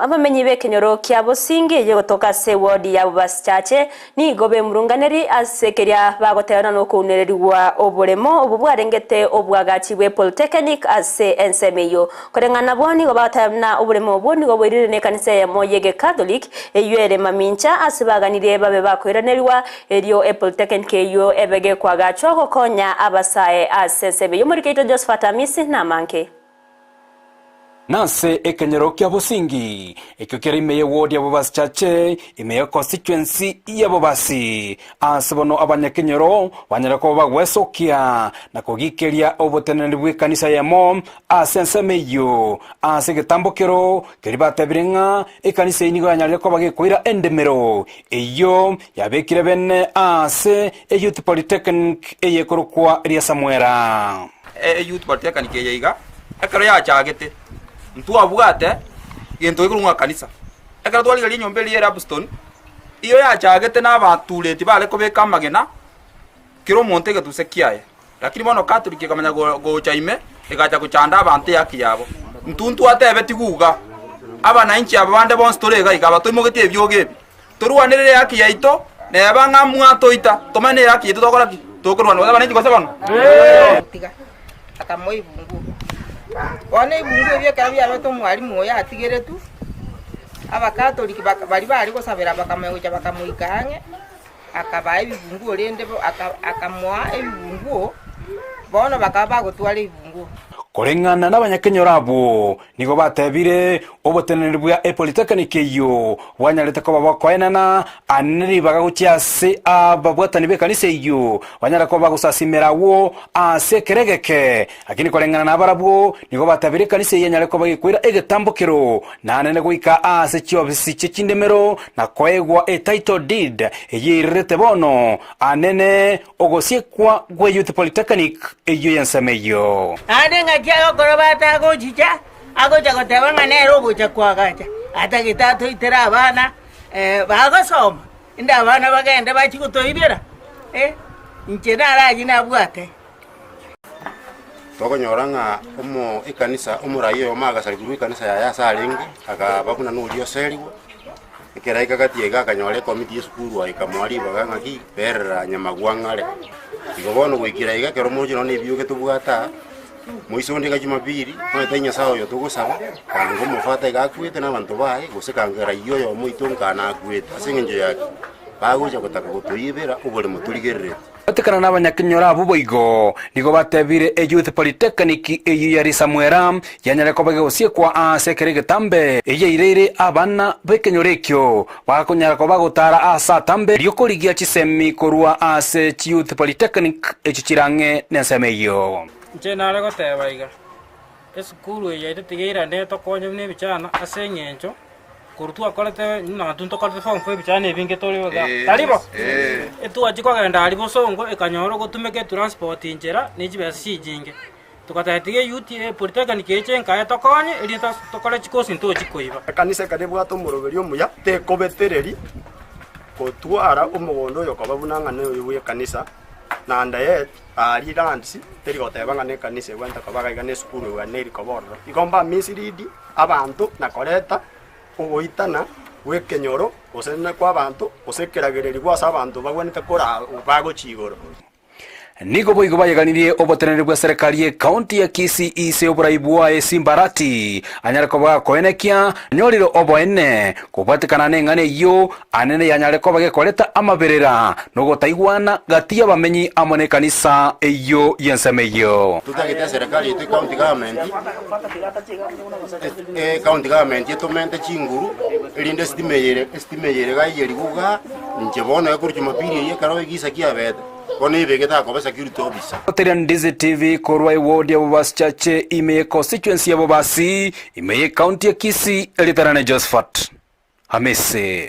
Abamenyi b'ekenyoro kia Bosingi eye gotoka ase ewodi ya Bobasi Chache nigo bemurunganeri ase keria bagotebana nokounererigwa oboremo obwo bwarengete obwagachi bwe Polytechnic ase ensemo eyio. Koreng'ana nabwo nigo bagoteba buna oboremo obwo nigo boirire nekanisa eyemo y'Egecatholic eyio ere mamincha ase baganirie babe bakoiranerigwa erio ePolytechnic eyio ebe gekoagachwa gokonya abasae ase ensemo eyio. Omoriki oito Josephat Amisi namange. Nase ekenyoro kia Bosingi, ekio kere ime y'ewodi ya Bobasi Chache, ime ya constituency ya Bobasi. Ase bono abanyakenyoro banyare koba bagwesokia na kogikeria oboteneneri bw'ekanisa eyemo ase ensemo eyio. Ase egetambokero keria batebire ng'a ekanisa eyio nigo yanyarire koba gekoira endemero eyio yabekire bene ase eYouth Polytechnic eyekorokwa ria Samuera. Eyouth Polytechnic eye iga, ekero yachagete, ntwabwate gento gekorwa ng'a kanisa. Ekero twarigereria enyomba eria ya Elapston, iyo yachagete na abatureti bare kobeka amagena, kera omonto egetuse kiaye. Lakini bono Catholic ekamanya go- gocha ime, egacha gochanda abanto ehaki yabo. Intwe ntwatebeti guga, abanainchi aba bande bonsi tore iga iga, aba toimogetie ebiogo ebi, Torwanerere ehaki yaito, neba ng'a mwatoita, tomanye nehaki yaito togokora ki? Tokorwana. Gose abananchi gose bono? Tiga, akamoa ebunguo. Bono ebunguo ebio ekero biabete omwalimu oyo atigeretwe, abakatoliki baka baria bare gosabera bakamanya gocha bakamoika ang'e, akabaa ebibunguo rende bo aka akamoa ebibunguo, bono bakaba bagotwara ebibunguo. Koreng'ana nabanyakenyoro abwo, nigo batebire, Oboteneneri bwa epolitekiniki eyio bwanyarete koba bokoenana ane ribaga gochia ase ababwatani b'ekanisa eyio, banyare koba bagosasimera agwo ase ekero egeke. Lakini koreng'ana nabarabwo, nigo batebire ekanisa eyio enyare koba gekoira egetambokero nanene goika ase chiofisi chie chindemero na koegwa etitle deed eyio eirerete bono anene Ogosiekwa gwe Youth Polytechnic eyio y'ensemo eyio. Naende ng'aki agokora batagochicha, agocha goteba ng'a nere ogocha koagacha, atagete atoitere abana bagosoma, inde abana bagende bachie gotoibera, eh, inche narachie nabwate. Tokonyora ng'a omo ekanisa omorai oyomo agasarigwa korwa ekanisa yaye ase arenge, akaba buna noria oserigwe, ekero aika gati iga akanyora ekomiti ya esukuru aye ekamoa ribaga ng'aki, berera nyamagwa ng'are. Igo bono goikera iga ekero moche nonye na ebioge tobwate aa, moise onde iga jumapili, omanyete nyasaye oyo togosaba, kanga omofata iga akwete na abanto baye, gose kanga raia oyomo oito nkaa nakwete ase eng'encho yaki, bagocha gotaka gotoibera oboremo torigerereti. Gotekana nabanyakenyoro abwo boigo nigo batebire eYouth Polytechnic eyio ya Risamwera yanyare koba egosiekwa aase ekero egetambe eyio yaireire abana b'ekenyoro ekio bakonyara koba bagotara aase atambe erio korigia chisemi korwa ase chiYouth Polytechnic echio chire ang'e nensemo eyio. Inche nare goteba iga, esukuru eye yaito tiga eirane etokonye buna ebichana ase eng'encho Korwa twakorete buna intwe ntokorete form four ebichani ebinge tore iga, tari bo? Etwachia kogenda aria bosongo ekanyora ogotumeka etransport nchera ne chibesa chinyinge. Togateba tiga eyouth epolytechnic eche enkaye etokonye erinde tos tokore chikosi ntochi koiba. Ekanisa ekero ebwate omoroberi omuya, tekobetereri gotwara omogondo oyo koba buna ng'a noyo bw'ekanisa, naende yet aria lands teri goteba ng'a nekanisa ebwenerete koba iga iga na esukuru ebwenerete koba ororo. Igo mba mislead abanto na koreta ogoitana gw'ekenyoro gose kw'abanto gose ekeragererio ase abanto bagwenerete koraa bagochia igoro. Nigo boigo bayeganirie oboteneneri bwa serikali ye county ya Kisii ise oborai bwaye Simbarati anyare koba gakoenekia anyorire oboene kobwatekana neng'ana eyio anene yanyare koba gekoreta amaberera nogotaigwana gati y'abamenyi amo nekanisa eyio y'ensemo eyio. Totagete eserekari yaito ecounty government, ecounty government etomente chinguru erinde esitima eye ere esitima eye ere iga eyerigwe igaa, inche bono ekorwa jumapili eyio ekero egisa kiabete, bono ebegete akoba security officer. Goteria Ndizi TV korwa eward ya Bobasi Chache ime ye constituency ya Bobasi ime ye county ya Kisii erieta riane Josephat Hamisi.